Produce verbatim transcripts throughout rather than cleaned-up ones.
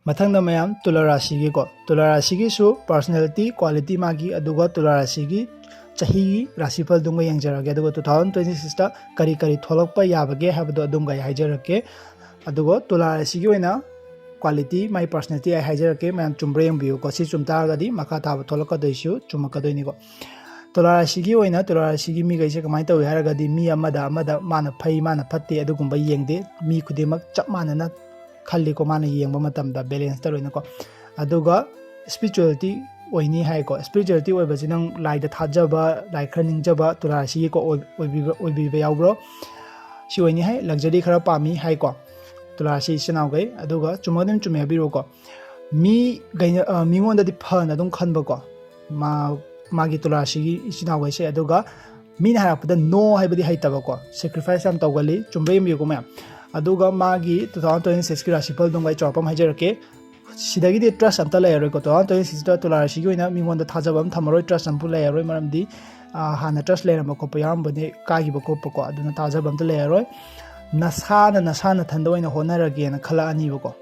ꯃꯊꯪꯗ ꯃꯌꯥꯝ ꯇꯨꯂꯥ ꯔꯥꯁꯤꯒꯤꯀꯣ, ꯇꯨꯂꯥ ꯔꯥꯁꯤꯒꯤꯁꯨ personality, quality ꯃꯥꯒꯤ, ꯑꯗꯨꯒ ꯇꯨꯂꯥ ꯔꯥꯁꯤꯒꯤ ꯆꯍꯤꯒꯤ ꯔꯥꯁꯤꯐꯜꯗꯨꯝꯒ ꯌꯦꯡꯖꯔꯒꯦ꯫ ꯑꯗꯨꯒ two thousand twenty sixꯇ ꯀꯔꯤ ꯀꯔꯤ ꯊꯣꯛꯂꯛꯄ ꯌꯥꯕꯒꯦ ꯍꯥꯏꯕꯗꯣ ꯑꯗꯨꯝꯒ ꯑꯩ ꯍꯥꯏꯖꯔꯛꯀꯦ꯫ ꯑꯗꯨꯒ ꯇꯨꯂꯥ ꯔꯥꯁꯤꯒꯤ ꯑꯣꯏꯅ quality, ꯃꯥꯏ personality ꯑꯩ ꯍꯥꯏꯖꯔꯛꯀꯦ꯫ ꯃꯌꯥꯝ ꯆꯨꯝꯕ꯭ꯔꯥ ꯌꯦꯡꯕꯤꯌꯨꯀꯣ꯫ ꯁꯤ ꯆꯨꯝ ꯇꯥꯔꯒꯗꯤ ꯃꯈꯥ ꯇꯥꯕ ꯊꯣꯛꯂꯛꯀꯗꯣꯏꯁꯨ ꯆꯨꯝꯃꯛꯀꯗꯣꯏꯅꯤꯀꯣ꯫ ꯇꯨꯂꯥ ꯔꯥꯁꯤꯒꯤ ꯑꯣꯏꯅ ꯇꯨꯂꯥ ꯔꯥꯁꯤꯒꯤ ꯃꯤꯈꯩꯁꯦ ꯀꯃꯥꯏꯅ ꯇꯧꯏ ꯍꯥꯏꯔꯒꯗꯤ, ꯃꯤ ꯑꯃꯗ ꯑꯃꯗ ꯃꯥꯅ ꯐꯩ ꯃꯥꯅ ꯐꯠꯇꯦ ꯑꯗꯨꯒꯨꯝꯕ ꯌꯦꯡꯗꯦ꯫ ꯃꯤ ꯈꯨꯗꯤꯡꯃꯛ ꯆꯞ ꯃꯥꯟꯅꯅ ꯈꯜꯂꯤꯀꯣ, ꯃꯥꯅ ꯌꯦꯡꯕ ꯃꯇꯝꯗ balanceꯇ ꯂꯣꯏꯅꯀꯣ꯫ ꯑꯗꯨꯒ spirituality ꯑꯣꯏꯅꯤ ꯍꯥꯏꯀꯣ꯫ Spirituality ꯑꯣꯏꯕꯁꯤ ꯅꯪ ꯂꯥꯏꯗ ꯊꯥꯖꯕ, ꯂꯥꯏ ꯈꯔ ꯅꯤꯡꯖꯕ ꯇꯨꯂꯥ ꯔꯥꯁꯤꯒꯤꯀꯣ ꯑꯣꯏ-, ꯑꯣꯏꯕꯤꯕ, ꯑꯣꯏꯕꯤꯕ ꯌꯥꯎꯕ꯭ꯔꯣ? ꯁꯤ ꯑꯣꯏꯅꯤ ꯍꯥꯏ꯫ Luxury ꯈꯔ ꯄꯥꯝꯃꯤ ꯍꯥꯏꯀꯣ ꯇꯨꯂꯥ ꯔꯥꯁꯤ ꯏꯆꯤꯟ ꯏꯅꯥꯎꯈꯩ꯫ ꯑꯗꯨꯒ ꯆꯨꯝꯃꯛ ꯑꯗꯨꯝ ꯆꯨꯝꯃꯦ ꯍꯥꯏꯕꯤꯔꯣꯀꯣ꯫ ꯃꯤ ꯒꯩꯅ-, ꯑ, ꯃꯤꯉꯣꯟꯗꯗꯤ ꯐꯅ ꯑꯗꯨꯝ ꯈꯟꯕꯀꯣ꯫ ꯃꯥ, ꯃꯥꯒꯤ ꯇꯨꯂꯥ ꯔꯥꯁꯤꯒꯤ ꯏꯆꯤꯟ ꯏꯅꯥꯎꯈꯩꯁꯦ꯫ ꯑꯗꯨꯒ ꯃꯤꯅ ꯍꯥꯏꯔꯛꯄꯗ no ꯍꯥꯏꯕꯗꯤ ꯍꯩꯇꯕꯀꯣ, sacrifice ꯌꯥꯝ ꯇꯧꯒꯜꯂꯤ꯫ ꯆꯨꯝꯕ꯭ꯔꯥ ꯌꯦꯡꯕꯤꯌꯨꯀꯣ ꯃꯌꯥꯝ꯫ ꯑꯗꯨꯒ ꯃꯥꯒꯤ two thousand twenty sixꯀꯤ ꯔꯥꯁꯤꯐꯜꯗꯨꯝꯒ ꯑꯩ ꯆꯥꯎꯔꯥꯛꯄ ꯑꯃ ꯍꯥꯏꯖꯔꯛꯀꯦ꯫ ꯁꯤꯗꯒꯤꯗꯤ trust ꯑꯝꯇ ꯂꯩꯔꯔꯣꯏꯀꯣ꯫ Two thousand twenty sixꯇ ꯇꯨꯂꯥ ꯔꯥꯁꯤꯒꯤ ꯑꯣꯏꯅ ꯃꯤꯉꯣꯟꯗ ꯊꯥꯖꯕ ꯑꯃ ꯊꯝꯃꯔꯣꯏ, trust ꯑꯃꯐꯥꯎ ꯂꯩꯔꯔꯣꯏ꯫ ꯃꯔꯝꯗꯤ, ꯑ, ꯍꯥꯟꯅ trust ꯂꯩꯔꯝꯕ ꯈꯣꯠꯄ ꯌꯥꯎꯔꯝꯕꯅꯦ, ꯀꯥꯏꯈꯤꯕ ꯈꯣꯠꯄꯀꯣ, ꯑꯗꯨꯅ ꯊꯥꯖꯕ ꯑꯝꯇ ꯂꯩꯔꯔꯣꯏ꯫ ꯅꯁꯥꯅ, ꯅꯁꯥ ꯅꯊꯟꯗ ꯑꯣꯏꯅ ꯍꯣꯠꯅꯔꯒꯦꯅ ꯈꯜꯂꯛꯑꯅꯤꯕꯀꯣ꯫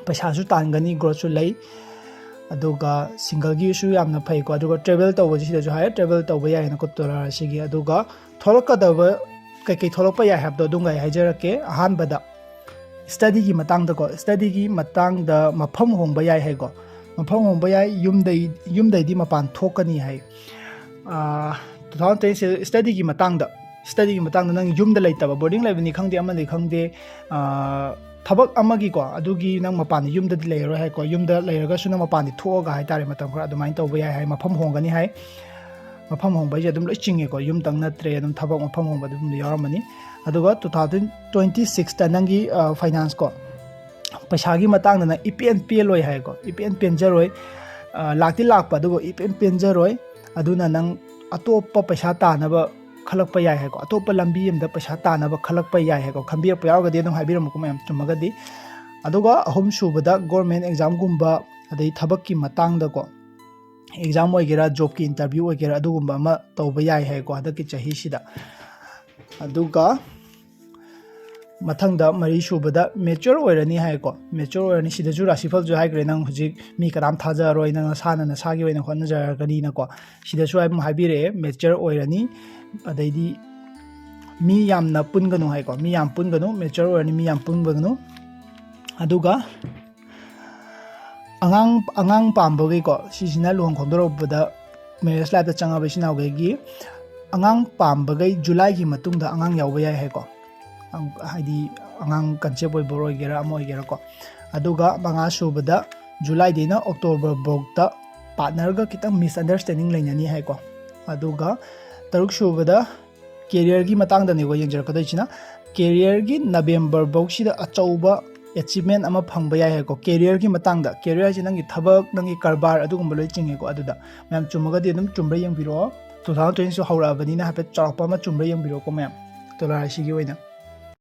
ꯄꯩꯁꯥꯁꯨ ꯇꯥꯟꯒꯅꯤ, growthꯁꯨ ꯂꯩ꯫ ꯑꯗꯨꯒ singleꯒꯤꯁꯨ ꯌꯥꯝꯅ ꯐꯩꯀꯣ꯫ ꯑꯗꯨꯒ travel ꯇꯧꯕꯁꯤꯗꯁꯨ ꯍꯥꯏ, travel ꯇꯧꯕ ꯌꯥꯏꯅꯀꯣ ꯇꯨꯂꯥ ꯔꯥꯁꯤꯒꯤ꯫ ꯑꯗꯨꯒ ꯊꯣꯛꯂꯛꯀꯗꯕ ꯀꯩꯀꯩ ꯊꯣꯛꯂꯛꯄ ꯌꯥꯏ ꯍꯥꯏꯕꯗꯣ ꯑꯗꯨꯝꯒ ꯑꯩ ꯍꯥꯏꯖꯔꯛꯀꯦ꯫ ꯑꯍꯥꯟꯕꯗ studyꯒꯤ ꯃꯇꯥꯡꯗꯀꯣ, studyꯒꯤ ꯃꯇꯥꯡꯗ ꯃꯐꯝ ꯍꯣꯡꯕ ꯌꯥꯏ ꯍꯥꯏꯀꯣ꯫ ꯃꯐꯝ ꯍꯣꯡꯕ ꯌꯥꯏ, ꯌꯨꯝꯗꯩ, ꯌꯨꯝꯗꯩꯗꯤ ꯃꯄꯥꯟ ꯊꯣꯛꯀꯅꯤ ꯍꯥꯏ꯫ ꯑꯥ, two thousand twenty studyꯒꯤ ꯃꯇꯥꯡꯗ, studyꯒꯤ ꯃꯇꯥꯡꯗ ꯅꯪ ꯌꯨꯝꯗ ꯂꯩꯇꯕ, boarding ꯂꯩꯕꯅꯤ ꯈꯪꯗꯦ, ꯑꯃꯅꯤ ꯈꯪꯗꯦ, ꯑꯥ, ꯊꯕꯛ ꯑꯃꯒꯤꯀꯣ, ꯑꯗꯨꯒꯤ ꯅꯪ ꯃꯄꯥꯟꯗ, ꯌꯨꯝꯗꯗꯤ ꯂꯩꯔꯔꯣꯏ ꯍꯥꯏꯀꯣ꯫ ꯌꯨꯝꯗ ꯂꯩꯔꯒꯁꯨ ꯅꯪ ꯃꯄꯥꯟꯗꯤ ꯊꯣꯛꯑꯒ ꯍꯥꯏꯇꯥꯔꯦ, ꯃꯇꯝ ꯈꯔ ꯑꯗꯨꯃꯥꯏꯅ ꯇꯧꯕ ꯌꯥꯏ ꯍꯥꯏ, ꯃꯐꯝ ꯍꯣꯡꯒꯅꯤ ꯍꯥꯏ꯫ ꯃꯐꯝ ꯍꯣꯡꯕ ꯍꯥꯏꯁꯦ ꯑꯗꯨꯝ ꯂꯣꯏ ꯆꯤꯡꯉꯦꯀꯣ, ꯌꯨꯝꯇꯪ ꯅꯠꯇ꯭ꯔꯦ, ꯑꯗꯨꯝ ꯊꯕꯛ ꯃꯐꯝ ꯍꯣꯡꯕ ꯑꯗꯨꯝ ꯌꯥꯎꯔꯝꯃꯅꯤ꯫ ꯑꯗꯨꯒ two thousand twenty sixꯇ ꯅꯪꯒꯤ, ꯑ, finance ꯀꯣ, ꯄꯩꯁꯥꯒꯤ ꯃꯇꯥꯡꯗ ꯅꯪ ꯏꯄꯦꯟ ꯄꯦꯜꯂꯣꯏ ꯍꯥꯏꯀꯣ, ꯏꯄꯦꯟ ꯄꯦꯟꯖꯔꯣꯏ꯫ ꯑ, ꯂꯥꯛꯇꯤ ꯂꯥꯛꯄ, ꯑꯗꯨꯒ ꯏꯄꯦꯟ ꯄꯦꯟꯖꯔꯣꯏ꯫ ꯑꯗꯨꯅ ꯅꯪ ꯑꯇꯣꯞꯄ ꯄꯩꯁꯥ ꯇꯥꯅꯕ ꯈꯜꯂꯛꯄ ꯌꯥꯏ ꯍꯥꯏꯀꯣ, ꯑꯇꯣꯞꯄ ꯂꯝꯕꯤ ꯑꯃꯗ ꯄꯩꯁꯥ ꯇꯥꯅꯕ ꯈꯜꯂꯛꯄ ꯌꯥꯏ ꯍꯥꯏꯀꯣ꯫ ꯈꯟꯕꯤꯔꯛꯄ ꯌꯥꯎꯔꯒꯗꯤ ꯑꯗꯨꯝ ꯍꯥꯏꯕꯤꯔꯝꯃꯨꯀꯣ ꯃꯌꯥꯝ, ꯆꯨꯝꯃꯒꯗꯤ꯫ ꯑꯗꯨꯒ ꯑꯍꯨꯝꯁꯨꯕꯗ government examꯒꯨꯝꯕ, ꯑꯗꯩ ꯊꯕꯛꯀꯤ ꯃꯇꯥꯡꯗꯀꯣ, exam ꯑꯣꯏꯒꯦꯔꯥ, jobꯀꯤ interview ꯑꯣꯏꯒꯦꯔꯥ, ꯑꯗꯨꯒꯨꯝꯕ ꯑꯃ ꯇꯧꯕ ꯌꯥꯏ ꯍꯥꯏꯀꯣ ꯍꯟꯗꯛꯀꯤ ꯆꯍꯤꯁꯤꯗ꯫ ꯑꯗꯨꯒ ꯃꯊꯪꯗ ꯃꯔꯤ ꯁꯨꯕꯗ mature ꯑꯣꯏꯔꯅꯤ ꯍꯥꯏꯀꯣ꯫ Mature ꯑꯣꯏꯔꯅꯤ, ꯁꯤꯗꯁꯨ ꯔꯥꯁꯤꯐꯜꯁꯨ ꯍꯥꯏꯈ꯭ꯔꯦ, ꯅꯪ ꯍꯧꯖꯤꯛ ꯃꯤ ꯀꯅꯥꯝ ꯊꯥꯖꯔꯔꯣꯏ, ꯅꯪ ꯅꯁꯥꯅ ꯅꯁꯥꯒꯤ ꯑꯣꯏꯅ ꯍꯣꯠꯅꯖꯔꯒꯅꯤꯅꯀꯣ꯫ ꯁꯤꯗꯁꯨ ꯑꯃꯨꯛ ꯍꯥꯏꯕꯤꯔꯛꯑꯦ, mature ꯑꯣꯏꯔꯅꯤ, ꯑꯗꯩꯗꯤ ꯃꯤ ꯌꯥꯝꯅ ꯄꯨꯟꯒꯅꯨ ꯍꯥꯏꯀꯣ꯫ ꯃꯤ ꯌꯥꯝ ꯄꯨꯟꯒꯅꯨ, mature ꯑꯣꯏꯔꯅꯤ, ꯃꯤ ꯌꯥꯝ ꯄꯨꯟꯒꯅꯨ꯫ ꯑꯗꯨꯒ ꯑꯉꯥꯡ ꯑꯉꯥꯡ ꯄꯥꯝꯕꯈꯩꯀꯣ, ꯁꯤꯁꯤꯅ ꯂꯨꯍꯣꯡ ꯈꯣꯡꯗꯣꯔꯛꯄꯗ marriage lifeꯇ ꯆꯪꯉꯕ ꯏꯆꯤꯟ ꯏꯅꯥꯎꯈꯩꯒꯤ ꯑꯉꯥꯡ ꯄꯥꯝꯕꯈꯩ ꯖꯨꯂꯥꯏꯒꯤ ꯃꯇꯨꯡꯗ ꯑꯉꯥꯡ ꯌꯥꯎꯕ ꯌꯥꯏ ꯍꯥꯏꯀꯣ꯫ ꯑꯪ-, ꯍꯥꯏꯗꯤ ꯑꯉꯥꯡ conceive ꯑꯣꯏꯕ ꯑꯣꯏꯒꯦꯔꯥ ꯑꯃ ꯑꯣꯏꯒꯦꯔꯥꯀꯣ꯫ ꯑꯗꯨꯒ ꯃꯉꯥ ꯁꯨꯕꯗ ꯖꯨꯂꯥꯏꯗꯩꯅ ꯑꯣꯛꯇꯣꯕꯔ ꯐꯥꯎꯗ partnerꯒ ꯈꯤꯇꯪ misunderstanding ꯂꯩꯅꯅꯤ ꯍꯥꯏꯀꯣ꯫ ꯑꯗꯨꯒ ꯇꯔꯨꯛ ꯁꯨꯕꯗ careerꯒꯤ ꯃꯇꯥꯡꯗꯅꯦꯀꯣ ꯌꯦꯡꯖꯔꯛꯀꯗꯣꯏꯁꯤꯅ꯫ Careerꯒꯤ ꯅꯕꯦꯝꯕꯔ ꯐꯥꯎꯁꯤꯗ ꯑꯆꯧꯕ achievement ꯑꯃ ꯐꯪꯕ ꯌꯥꯏ ꯍꯥꯏꯀꯣ꯫ Careerꯒꯤ ꯃꯇꯥꯡꯗ, career ꯍꯥꯏꯁꯦ ꯅꯪꯒꯤ ꯊꯕꯛ, ꯅꯪꯒꯤ ꯀꯔꯕꯥꯔ, ꯑꯗꯨꯒꯨꯝꯕ ꯂꯣꯏ ꯆꯤꯡꯉꯦꯀꯣ꯫ ꯑꯗꯨꯗ ꯃꯌꯥꯝ ꯆꯨꯝꯃꯒꯗꯤ ꯑꯗꯨꯝ ꯆꯨꯝꯕ꯭ꯔꯥ ꯌꯦꯡꯕꯤꯔꯛꯑꯣ꯫ Two thousand twentyꯁꯨ ꯍꯧꯔꯛꯑꯕꯅꯤꯅ ꯍꯥꯏꯐꯦꯠ ꯆꯥꯎꯔꯥꯛꯄ ꯑꯃ ꯆꯨꯝꯕ꯭ꯔꯥ ꯌꯦꯡꯕꯤꯔꯛꯑꯣꯀꯣ ꯃꯌꯥꯝ, ꯇꯨꯂꯥ ꯔꯥꯁꯤꯒꯤ ꯑꯣꯏꯅ꯫